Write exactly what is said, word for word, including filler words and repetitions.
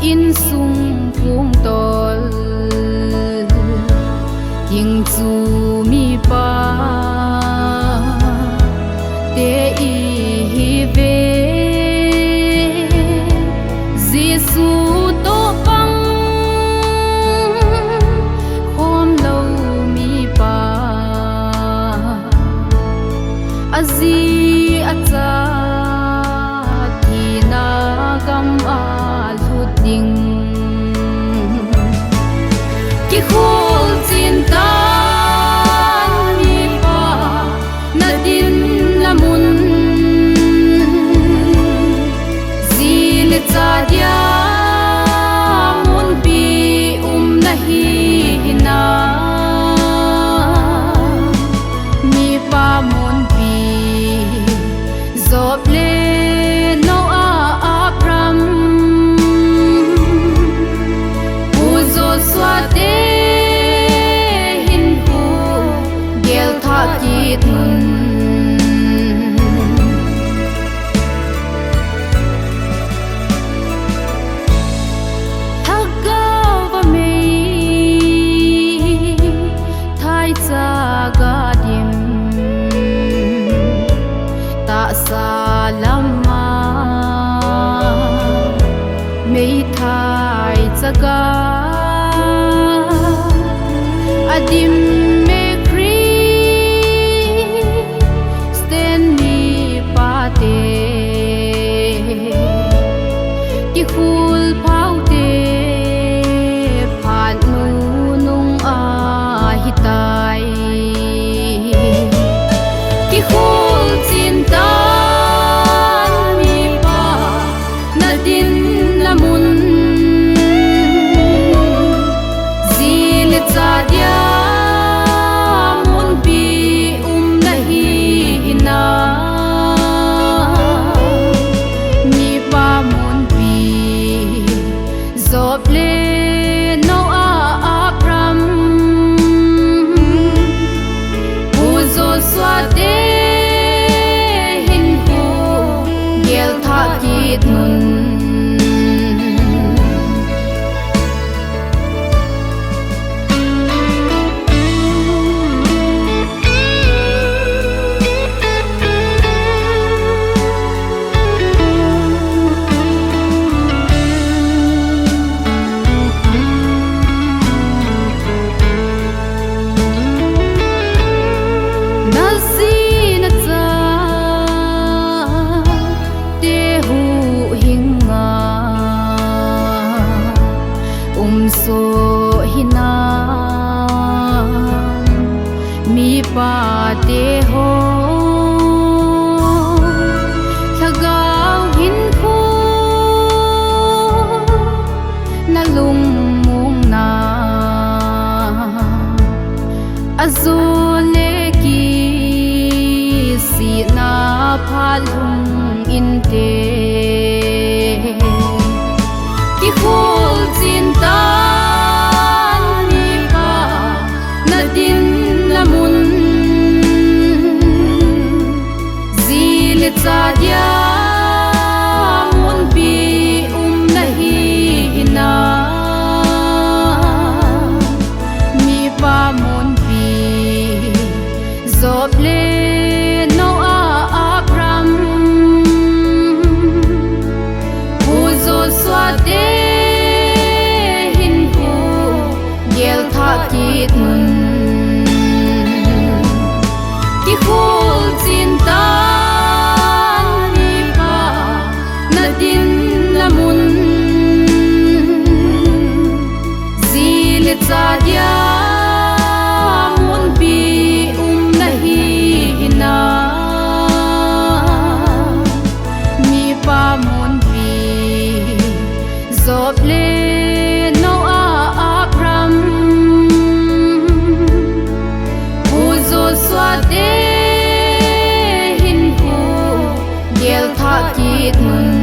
Insung phung tol, king chu mipa te ihi ve. Jesu toh pang khom lou mipa, aji acha thina gam a lut ding. Kikhol chin tan mipa, na dinna mun. Ji le cha dia munpi um na hi hinam. Mipa munpi, Job le Noah, Abraham, Pu Joshua te hinkho gel thah kit un. Lhagao va mei thai cha ga dim, tahsa lama meithai chaga adim me Christian mipa te, kikhol phau te phat nunung ahitai. Kikhol chin tan mipa, na dinna mun. Ji le cha dia munpi um na hi hinam. Mipa munpi, Job le Noah, Abraham, Pu Joshua te hinkho gel thah kit un. Na ji na cha te huhhing a um soh hinam. Mipa te ho, lhagao hinkho na lungmong na, ajo le kisihna phat lhung inte. Kikhol chin tan mipa, na dinna mun. Ji le cha dia munpi um na hi hinam. Mipa munpi, Job le Noah, Abraham, Pu Joshua te hinkho gel thah kit un. Kikhol chin tan mipa, na dinna mun. Ji le cha dia munpi um na hi hinam. Mipa munpi, Job le Noah, Abraham, Pu Joshua te hinkho gel thah kit un.